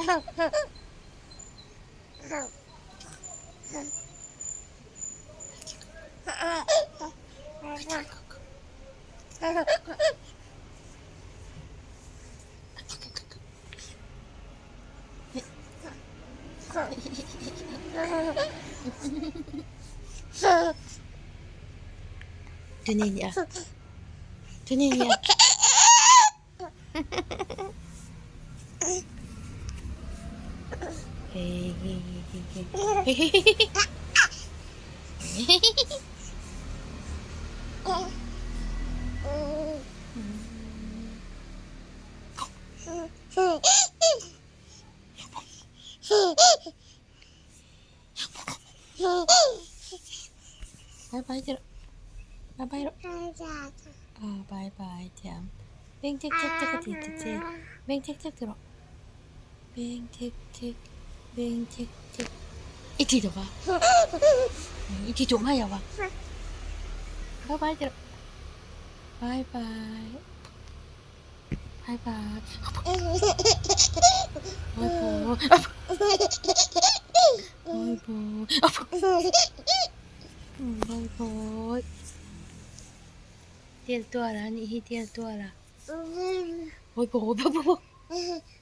Tuh ni dia. Tuh ni dia. ບາຍບາຍເດີ ບາຍບາຍເດີ ອ່າ ບາຍບາຍ ແຈມ ເບັງເຈັກເຈັກ ເຈັກກະຕິເຈັກເຈັກ ເບັງເຈັກເຈັກເດີ ເບັງເຈັກເຈັກ ເບັງເຈັກເຈັກ ອີກທີດອກວ່າ ອີກທີໂຕມາຢາກວ່າ ບາຍບາຍເດີ ບາຍບາຍ. ບາຍບາຍ ບາຍບາຍ ບາຍບາຍ ບາຍບາຍ ເຕຍຕົວລະ ນີ້ເຕຍຕົວລະ ບາຍບາຍ ບາຍບາຍ.